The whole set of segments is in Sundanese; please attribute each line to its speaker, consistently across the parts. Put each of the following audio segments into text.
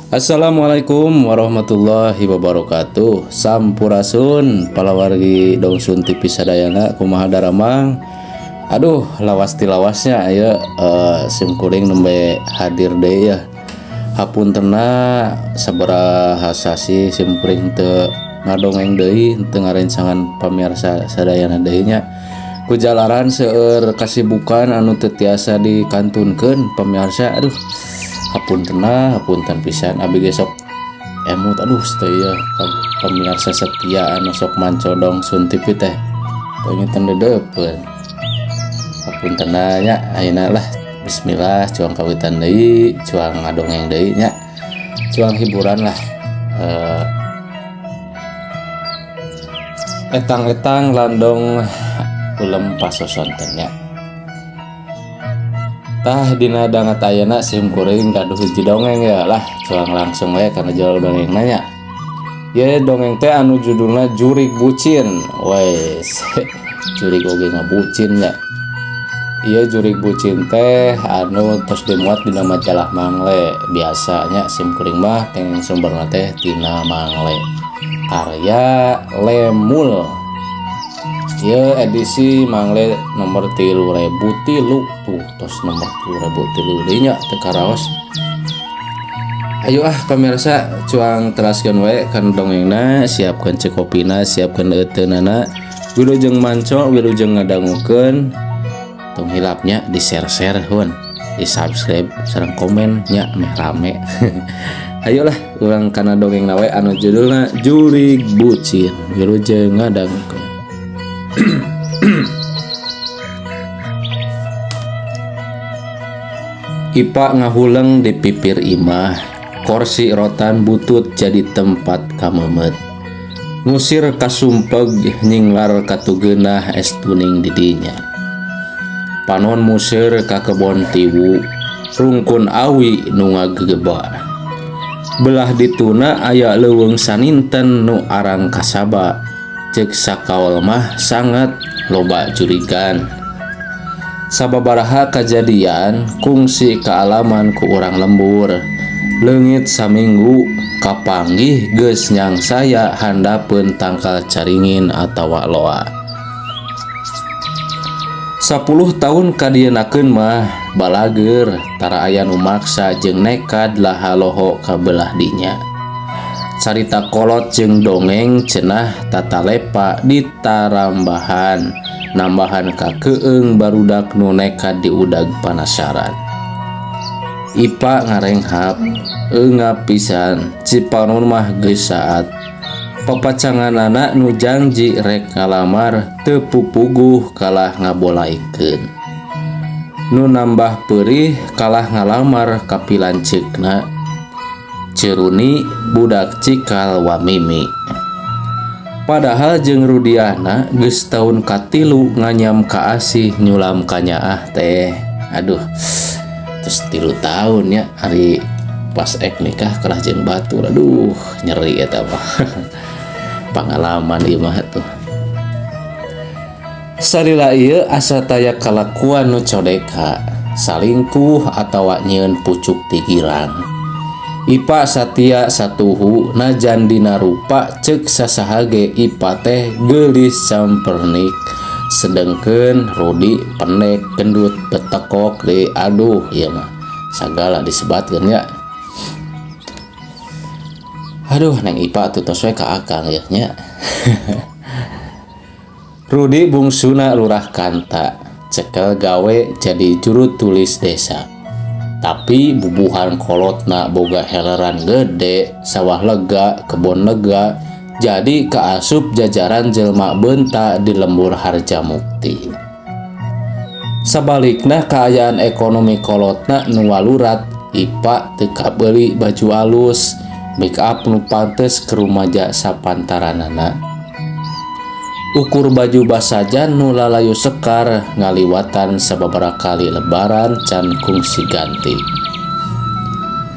Speaker 1: Assalamualaikum warahmatullahi wabarakatuh. Sampurasun palawargi Dongsun TV sadayana, kumaha daramang? Aduh, lawas ti lawasnya aya sim kuring nembe hadir deui ya. Hapuntenna, sabaraha sasih sim kuring teu ngadongeng deui, teu ngarencangan pamirsa sadayana deui nya. Kujalaran seueur kasibukan anu teu tiasa dikantunkeun, pamirsa. Aduh, hapuntenna, hapunten pisan, abi ge sok emut. Aduh, teu ieu pamirsa setia anu sok manco Dongsun TV teh panginten dedeupeun. Hapuntenna nya. Ayeuna lah, bismillah, cuang kawitan deui, cuang ngadongeng deui nya, cuang hiburan lah, etang-etang landong ulem pasosonten nya. Tah, dina danget ayeuna sim kuring gaduh hiji dongeng ya lah, cuang langsung we kana judul dongeng nanya. Ye dongeng teh anu judulna Jurig Bucin. Wes, jurig oge ngabucin nya. Ieu Jurig Bucin teh anu tos dimuat dina majalah Mangle. Biasanya sim kuring mah kenging sumberna teh tina Mangle. Karya Lemul. Ieu edisi Mangle nomor 3003 tuh, tos nomor 3003 deui nya, teu karaos. Ayo ah pamirsa, cuang teraskeun we kan dongengna, siapkeun cekopina, siapkeun euteunana. Wilujeng manco, wilujeng ngadangukeun. Tong hilapnya di share-share hun, di subscribe sareng komen nya meh rame. Ayolah urang kana dongeng we anu judulna Jurig Bucin. Wilujeng ngadangukeun. Ipa ngahuleng di pipir imah, korsi rotan butut jadi tempat kamemet. Ngusir kasumpeg nyinglar katugeunah es tuning didinya. Panon museur ka kebon tiwu, rungkun awi nu ngagegeba. Belah dituna aya leuweung saninten nu arang kasaba. Ceuk sakaol mah sangat loba jurigan. Sababaraha kajadian kungsi kaalaman ku urang lembur. Leungit saminggu kapanggih geus nyangsaya handapeun tangkal caringin atawa loa. 10 tahun kadienakeun mah balageur tara aya nu maksa jeung nekad laha loho ka belah dinya. Carita kolot jeung dongeng cenah tatalepa ditarambahan nambahan ka keung barudak nu nekad diudag panasaran. Ipa ngarenghap eungap pisan Cipanon mah geus saat papacanganana nu janji rek ngalamar teu pupuguh kalah ngabolaikeun. Nu nambah peurih kalah ngalamar ka pilanceukna Ceruni budak cikal Wamimi. Padahal jeung Rudiana geus taun katilu nganyam kaasih nyulam kanyaah teh. Aduh, terus 3 tahun ya hari pas ek nikah kalah jeung batur. Aduh, nyeri eta mah. Pengalaman ieu mah tuh. Salila ieu asa taya kalakuan nu codeka, salingkuh atawa nyieun pucuk ti girang. Ipa satia satuhu najan dina rupa ceuk sasahage Ipa teh geulis campernik, sedengkeun Rudi pendek gendut betekok deui. Aduh, ieu mah sagala disebatkeun nya. Aduh, Neng Ipa tuh tos we ka akang ya nya. Rudi bungsuna lurah Kanta, cekel gawe jadi juru tulis desa. Tapi bubuhan kolotna boga heleran gede, sawah lega, kebon lega, jadi kaasup jajaran jelma benta di lembur Harjamukti. Sabalikna kaayaan ekonomi kolotna nu walurat, Ipa teu kabeuli baju alus, make up nu pantes ke rumaja sapantaranana. Ukur baju basajan nu lalayu sekar ngaliwatan sababaraha kali lebaran can kungsi ganti.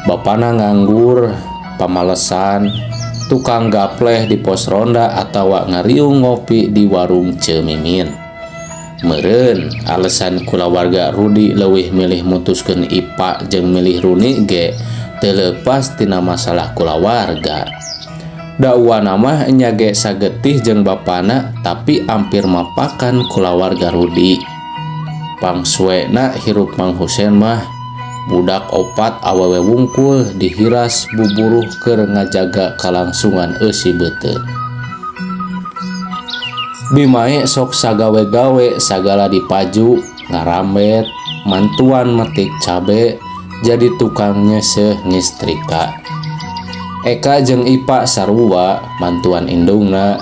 Speaker 1: Bapana nganggur, pamalesan, tukang gapleh di pos ronda atawa ngariung ngopi di warung Cemimin. Meureun alasan kulawarga Rudi leuwih milih mutuskeun Ipa jeung milih Runi ge Teu leupas tina masalah kulawarga. Da uwana mah enya ge sagetih jeung bapana tapi ampir mapakan kulawarga Rudi. Pangsuena hirup Mang Husen mah budak opat awewe wungkul dihiras buburuh keur ngajaga kalangsungan eusi beuteung. Bimae sok sagawe-gawe sagala dipaju, ngarambet, mantuan metik cabe, jadi tukang nyeuseuh ngistrika. Eka jeung Ipa sarua mantuan indungna,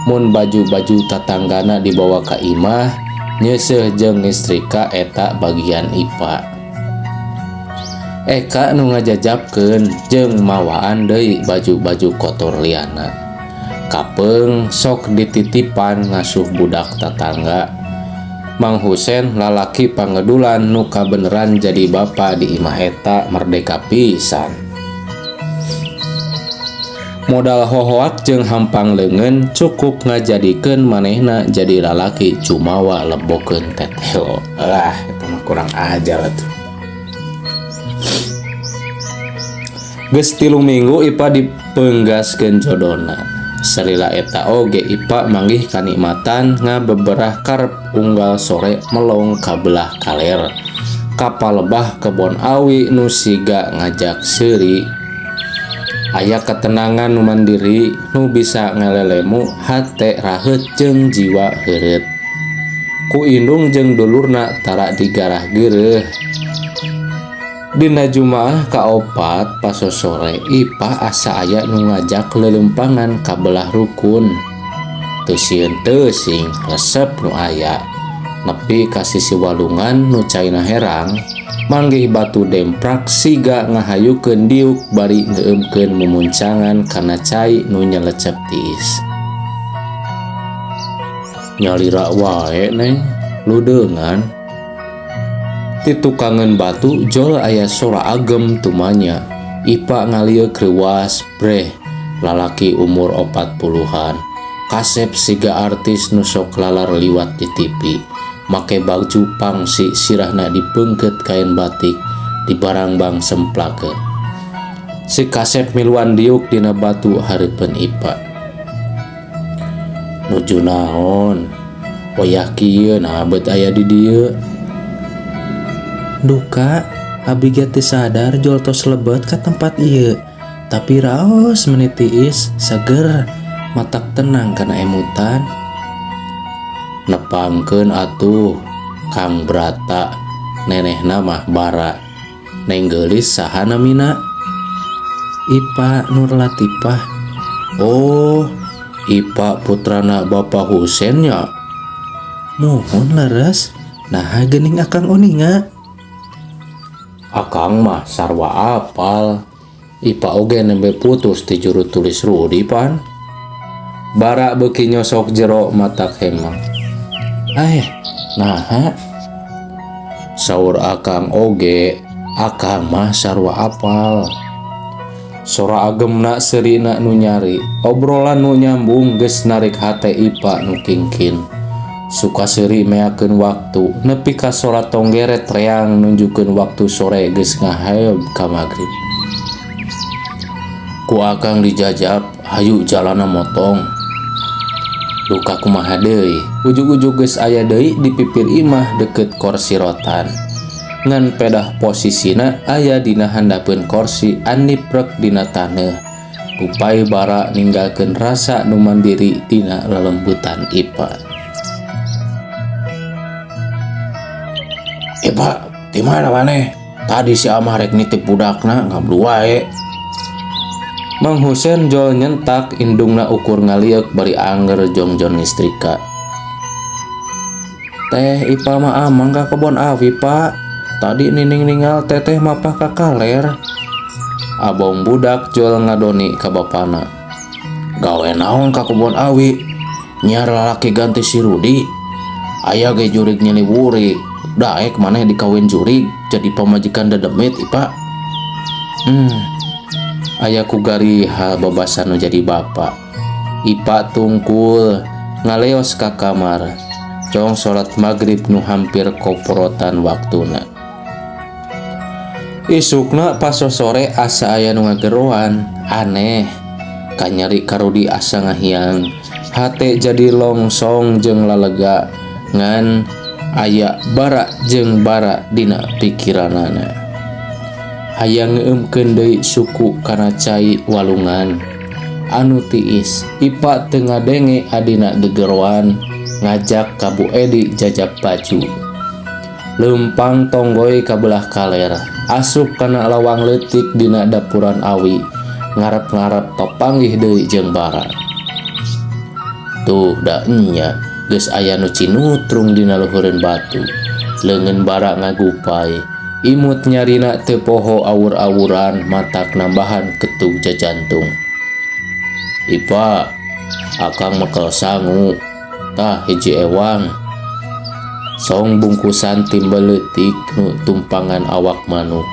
Speaker 1: mun baju-baju tatanggana dibawa ka imah, nyeuseuh jeung ngistrika eta bagian Ipa. Eka nu ngajajabkeun jeung mawaan deui baju-baju kotor liana. Kapeung sok dititipan ngasuh budak tatangga. Mang Husen lalaki pangedulan nu kabeneran jadi bapa di imah eta merdeka pisan. Modal hohoak jeung hampang leungeun cukup ngajadikeun manehna jadi lalaki jumawa lebokeun tetelo. Lah, eta mah kurang ajar atuh. Geus 3 minggu Ipa dipenggaskeun jodona. Salila eta oge Ipa manggih kanikmatan ngabeberah karep unggal sore melong ka belah kaler. Kapalebah kebon awi nu siga ngajak seuri. Aya ketenangan nu mandiri nu bisa ngalelemu hate raheut jeung jiwa heureut. Ku indung jeung dulurna tara digarah geureuh. Dina Jumaah kaopat pasosore Ipa asa aya nu ngajak leuleumpangan ka belah rukun. Teu sieun teuing resep nu aya. Nepi ka sisi walungan nu caina herang, manggih batu demprak siga ngahayukeun diuk bari ngeueumkeun mumuncangan kana cai nu nyelecep tiis. Nyalira wae neng, ludeungan. Ti tukangeun batu jol aya sora agem tumanya. Ipa ngalieuk reuwas breh, lalaki umur 40-an. Kasep siga artis nu sok lalar liwat di TV. Make baju pangsi sirahna dipeungkeut kain batik dibarangbang semplakeun. Si kasep miluan diuk dina batu hareupeun Ipa. Nuju naon? Wayah kieu nah beut aya di dieu.
Speaker 2: Duka, abdi ge teu sadar jol tos lebet ka tempat ieu. Tapi raos meni tiis, seger, matak tenang kana emutan.
Speaker 1: Nepangkeun atuh Kang Brata, nenehna mah Bara. Neng geulis saha namina?
Speaker 2: Ipa Nur Latifah.
Speaker 1: Oh, Ipa putrana Bapak Husen nya.
Speaker 2: Muhun leres, naha geuning akang uninga.
Speaker 1: Akang mah sarwa apal. Ipa oge nembe putus ti juru tulis Rudi pan. Bara beuki nyosok jero matak hemang. Naha? Saur akang oge, akang mah sarwa apal. Sora agemna seurina nu nyari, obrolan nu nyambung geus narik hate Ipa nu kingkin. Suka seuri meakeun waktu, nepi ka sora tonggeret reang nunjukeun waktu sore geus ngahaeub ka magrib. Ku akang dijajab, hayu jalana motong. Duka kumaha deui, ujug-ujug geus aya deui di pipir imah deukeut korsi rotan. Ngan pedah posisina aya dina handapeun korsi aniprek dina taneuh. Kupai bara ninggalkeun rasa nu mandiri dina lelembutan Ipa. Ipa, di mana maneh? Tadi si Amah rek nitip budakna ngablu wae. Mang Husen jol nyentak indungna ukur ngalieuk bari anger jongjon listrika. Teh Ipa mah amang ka kebon awi, Pak. Tadi nining ningal teteh mapah ka kaler. Abong budak jol ngadoni ka bapana. Gawe naon ka kebon awi? Nyiar lalaki ganti si Rudi. Aya ge jurig nyeliwurik. Daek maneh dikawin jurig jadi pamajikan dedemit Ipa. Aya ku gariha babasan nu jadi bapa. Ipa tungkul ngaleos ka kamar. Cong salat magrib nu hampir koporotan waktuna. Isukna pas sore asa aya nu ngageroan aneh kanyeri karudi asa ngahiang hate jadi longsong jeung lalega ngan aya bara jeung bara dina pikiranana. Hayang ngeueumkeun deui suku kana cai walungan anu tiis. Ipa teu ngadenge adina gegeroan ngajak ka Bu Edi jajap baju. Leumpang tonggoy ka belah kaler, asup kana lawang leutik dina dapuran awi, ngarep-ngarep papanggih deui jeung Bara. Tuh da enya geus aya nu cinutrung dina luhureun batu. Leungeun Bara ngagupay, imut nyarina teu poho awur-awuran matak nambahan ketug jajantung. Ipa, akang mekel sangu, tah hiji ewang. Song bungkusan timbel leutik nu tumpangan awak manuk.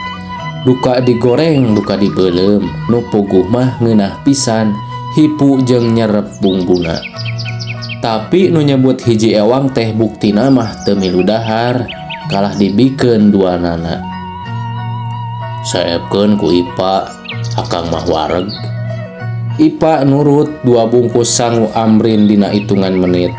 Speaker 1: Duka digoreng, duka dibeuleum, nu puguh mah ngeunah pisan, hipu jeung nyerep bumbuna. Tapi nu nyebut hiji ewang teh buktina mah teu milu dahar, kalah dibikeun duanana. Saepkeun ku Ipa, akang mah wareg. Ipa nurut dua bungkus sangu amrin dina hitungan menit.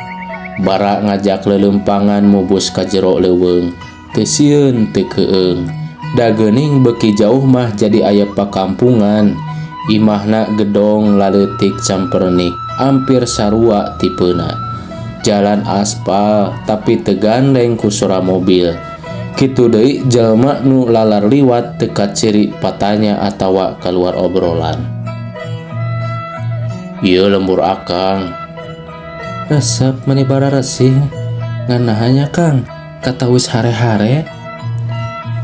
Speaker 1: Bara ngajak leuleumpangan mubus ka jero leuweung, teu sieun teu keueung. Da geuning beuki jauh mah jadi aya pakampungan. Imahna gedong laleutik campernik, ampir sarua tipena. Jalan aspal tapi teu gandeng ku sora mobil. Kitu deui jelema nu lalar liwat teu kaciri patanya atawa kaluar obrolan. Ieu lembur akang.
Speaker 2: Resep meni bararesih ngan naha nya Kang katawis hare-hare.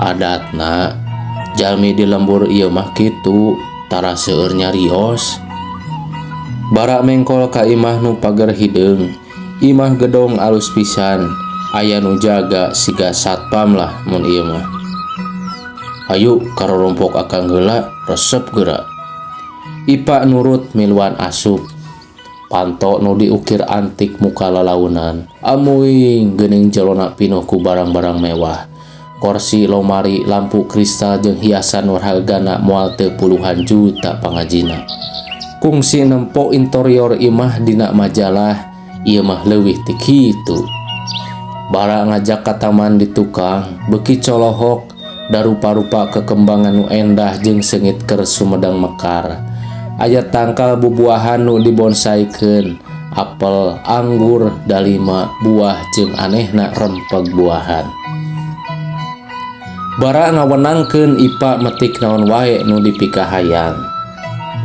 Speaker 1: Adatna jalmi di lembur ieu mah kitu, tara seueur nyarios. Bara mengkol ka imah nu pager hideung. Imah gedong alus pisan, aya nu jaga siga satpam lah mun ieu mah. Hayu karurumpok akang heula, resep geura. Ipa nurut miluan asup. Panto nu diukir antik muka lalaunan. Amuing geuning jerona pinuh ku barang-barang mewah. Korsi, lomari, lampu kristal jeung hiasan nu hargana moal teu puluhan juta pangajina. Kungsi nempo interior imah dina majalah, ieu mah leuwih ti kitu. Bara ngajak ka taman di tukang, beuki colohok, darupa-rupa kekembangan nu endah jeung seungit keur sumedang mekar. Aya tangkal bubuahan nu dibonsaikeun, apel, anggur, dalima, buah jeung anehna rempeg buahan. Bara ngawenangkeun Ipa metik naon wae nu dipikahayang.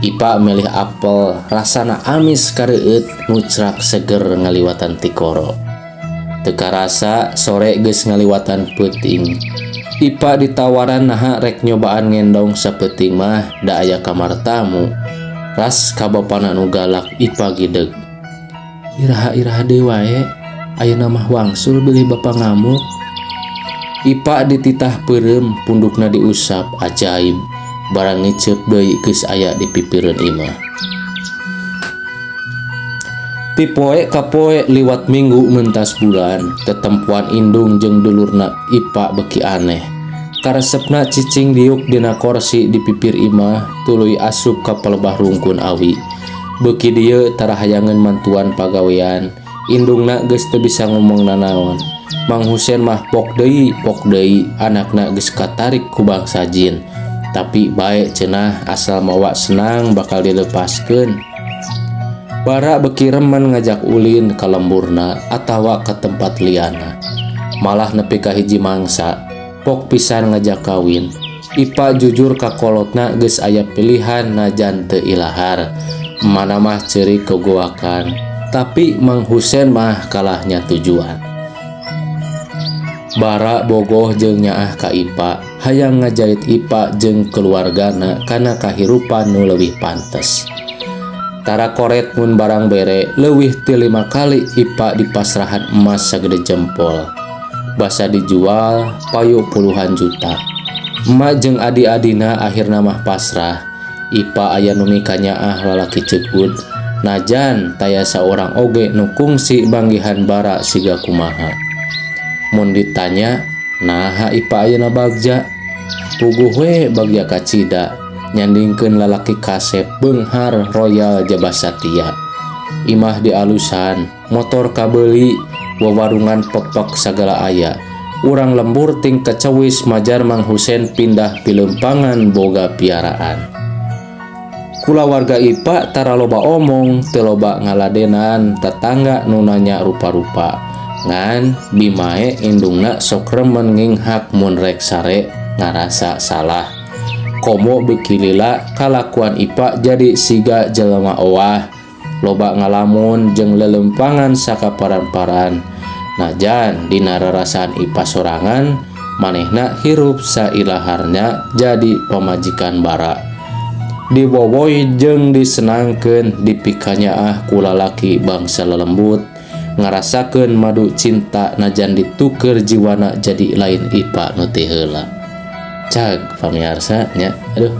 Speaker 1: Ipa milih apel, rasana amis kareueut mucrak seger ngaliwatan tikoro. Teu karasa sore geus ngaliwatan peuting. Ipa ditawaran naha rek nyobaan ngendong sapeuting mah da aya kamar tamu. Ras ka bapana nu galak Ipa gideg.
Speaker 2: Iraha-iraha deui wae, ayeuna mah wangsul bilih bapa ngamuk.
Speaker 1: Ipa dititah peureum, pundukna diusap, ajaib. Barang ngiceup deui geus aya di pipireun imah. Ti poe ka poe liwat minggu mentas bulan, tetempuan indung jeung dulurna Ipa beuki aneh. Karesepna cicing diuk dina korsi di pipir imah, tuluy asup ka palebah rungkun awi. Beuki dieu tara hayangeun mantuan pagawean, indungna geus teu bisa ngomong nanaon. Mang Husen mah pok deui anakna geus katarik ku bangsa jin. Tapi bae cenah asal mawa senang bakal dilepaskeun. Bara beuki remen ngajak ulin ka lemburna atawa ka tempat liana. Malah nepi ka hiji mangsa, pok pisan ngajak kawin. Ipa jujur ka kolotna geus aya pilihan najan teu ilahar. Mana mah ceurik kegoakan, tapi Mang Husen mah kalahnya tujuan. Bara bogoh jeung nyaah ka Ipa, hayang ngajait Ipa jeung keluargana kana kahirupan nu leuwih pantes. Tara koret mun barang bere leuwih ti 5 kali Ipa dipasrahan emas sagede jempol. Basa dijual payu puluhan juta. Emak jeung adi-adina akhirna mah pasrah. Ipa aya nu mikanyaah lalaki cekud. Najan taya saurang oge nu kungsi manggihan bara siga kumaha. Mun ditanya, naha Ipa ayeuna bagja? Puguh we bagja kacida nyandingkeun lalaki kasep beunghar royal jaba satia. Imah dialusan, motor kabeuli, wawarungan pekpek sagala aya. Urang lembur ting kacawis majar Mang Husen pindah pilempangan boga piaraan. Kulawarga Ipa tara loba omong, teu loba ngaladenan tetangga nu nanya rupa-rupa. Ngan bimae indungna sok remen nginghak mun rek sare ngarasa salah. Komo beuki lila kalakuan Ipa jadi siga jelema owah, loba ngalamun jeung lelempangan sakaparan-paran. Najan dina rarasaan Ipa sorangan manehna hirup sailaharnya jadi pamajikan bara. Diwowoy jeung disenangkeun dipikanyaah ku lalaki bangsa lelembut, ngarasakeun madu cinta najan dituker jiwana jadi lain Ipa nu ti heula. Cag pamiarsa nya, aduh,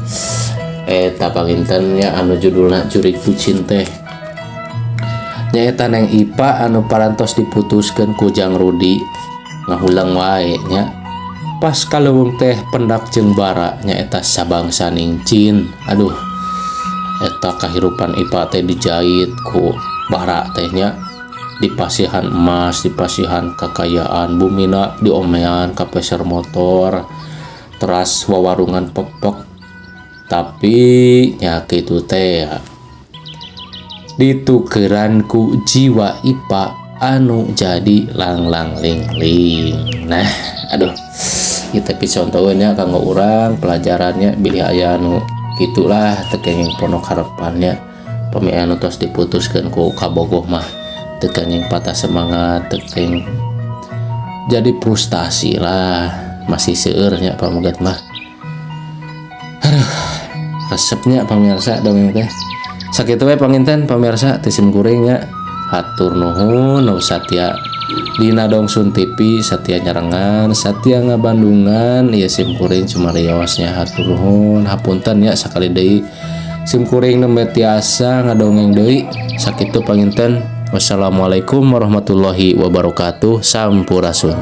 Speaker 1: eta panginten nya anu judulna Jurig Bucin teh nyaeta Neng Ipa anu parantos diputuskeun ku Jang Rudi ngahulang wae nya. Pas kaleuweung teh pendak jeung bara nyaeta sabangsa ningcin. Aduh, eta kahirupan Ipa teh dijait ku bara teh nya, dipasihan emas, dipasihan kekayaan, bumina diomean kapeser motor, teras wawarungan pekpek, tapi nya kitu teh ditukeran ku jiwa Ipa anu jadi langlang ling ling. Nah, aduh, kita picontoheun nya kanggo urang pelajarannya, bilih aya anu gitulah teu kenging pondok harapannya. Pami anu tos diputuskeun ku kabogoh mah teu kenging patah semangat, teu kenging jadi frustasi lah, masih seueur nya pameget mah. Aduh, resepnya pamirsa dongeng teh. Sakitu we panginten pamirsa ti sim kuring nya. Hatur nuhun nu satya dina Dongsun TV, satya nyarengan, satya ngabandungan ieu sim kuring cumarios nya. Hatur nuhun, hapunten nya sakali deui sim kuring nembe tiasa ngadongeng deui. Sakitu panginten, wassalamualaikum warahmatullahi wabarakatuh, sampurasun.